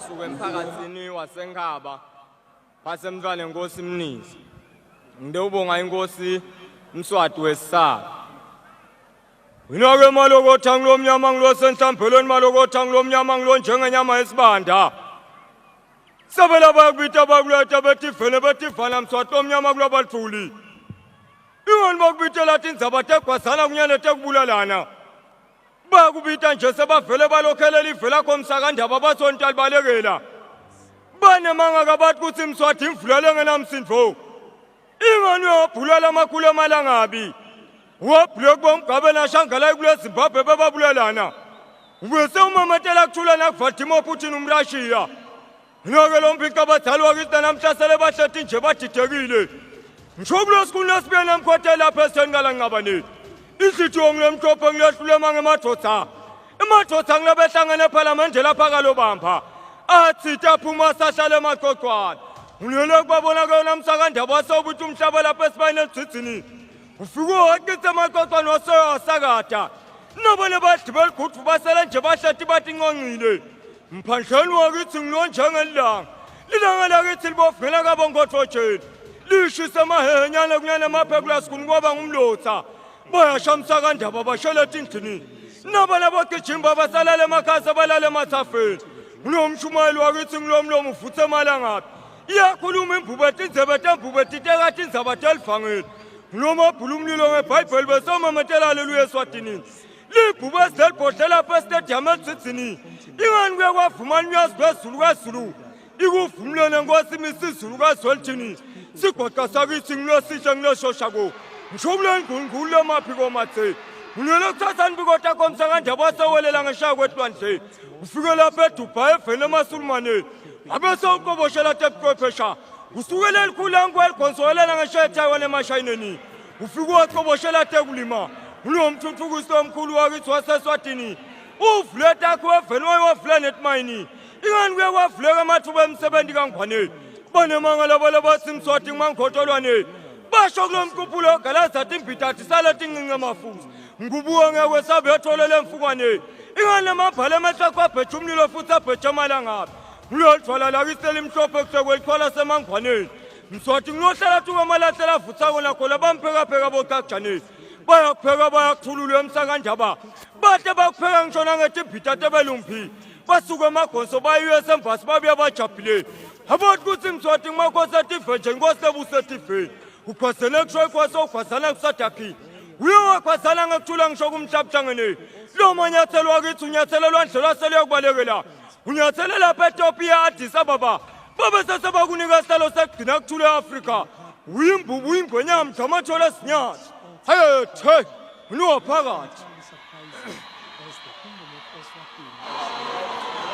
Ngisuka emphakathini waseNkhaba wasemntwana enkosi Mnisi. Ngidewubonga inkosi Mswati wesisaba. Wena-ke malokotha ngilomnyama ngilosenhlambelweni malokotha ngilomnyama ngilonjengenyama yesibanda. Sabela bayakubita bakuleta bethi vele bethi vala Mswati omnyama kulabathuli. Ingani bakubitela tindzaba tegwazana kunyane tekubulalana. Bayakubita nje sebavele balokhelela ivela komsakandaba bathonta libalekela. Banemanga kabathi kuthi Mswati imvula lengenamsindvo. Ingani uyabhulala amakhulu amalangabi. Wabhule kuba umgabe nashangala kule Zimbabwe bebabulalana. Ubese umamatela kuthula nakuVladimir Putin umRussia. Nake lo mphica abadala wakithi namhla sele bahleti nje badidekile. Ngisho kulesikhulu lesibuye namkhothe lapha esitheni kalanqabane. Inhlithiyo ngilemhlophe ngilehlulema ngemadoda. Emadoda ngilabehlangene ephalamende lapha kalobamba. Athi taphuma sahlala emaqoqwana. Ngilele kubabona kuyona msakandaba wasewubuthi umhlaba lapha esibayeni elidzidzini. Ufike waqitha emaqoqwana wasewasakada. Nabo lebadli beligudu basele nje bahleti bathi nconcile. Mphandleni wakithi ngilo njengelanga. Lilanga lakithi libovela kabongothojeni. Lishise amahenyane kunyana amaphekula sikhuni kwaba ngumlotha. Bayasha msakandaba bashela etindlini. Nabo labogijimba basalala emakhasa balala emathafeni. Ngulo mshumayeli wakithi ngulo mlomo uvuthe emalangabi. Iyakhuluma imbube tindzebe tembube titeka tindzaba telivangeli. Ngulo mabhula umlilo ngebhayibheli besomametela haleluya eswatini. Libhubesi lelibhodle lapha estadium elidzidzini. Ingani kuye kwavuma unyazi lwezulu kaZulu. Ikuvumlene nkosi imisizulu kaZwelithini. Sigoqa sakithi ngilosihle ngiloshosha ko. Ngisho kule ngqungqulu lemaphiko mathe. Ngilele kuthatha nibiko takho msakandaba wasewelela ngeshaya kwetulwandle. Ufike lapha eDubai evele emaSulumaneni. Abe sewuqoboshela tebuchwephesha. Kusukela elikhulu angikweligonsowelela ngeshaya eTaiwan emashayineni. Ufike waqoboshela tekulima. Ngulo mthuthukisi omkhulu wakithi waseSwatini. Uvule takho wevele wayovula netimayini. Ingani kuye kwavuleka amathuba emisebenzi kaNgwane. Banemanga labo labathi Mswati ngmankhotolwane. Basho kulo mquphula ogalaza timbita tisale tincince amafuzi. Ngubuka ngekwesabe yatholela emfukwane. Ingani lamabhala emehlo akho abheja umlilo futhi abheja amalangabi. Ngulolu thwala lakithi elimhlophe kusekwelithwala semangwaneni. Mswati ngiyohlala thuka amalahle lavuthako nakho labamphekapheka bocajaneni. Bayakupheka bayakuthulula emsakandaba. Bahle bakupheka ngisho nangetibhita tebelumbi. Basuka emagonso bayiwe esembasi babuya bajabhile. Abathi kuthi Mswati ngumakhosi etive nje inkosi ebuse etiveni. Ukhwazele kusho inkosi okhwazana kusadakile. Uye wakhwazana ngekuthula ngisho kumhlaba uhlangene. Lo manyathelo wakithi unyathelo lwandle lwaseluyakubalekela. Unyathele lapha eTopiya Addis Ababa. Babe sesebakunika isihlalo sekugcina kuthula e-Afrika. Uyimbubu uyingwenyama mdlamathole esinyathi. Hayethe, unuwaphakathi. As the Kingdom of Eswatini.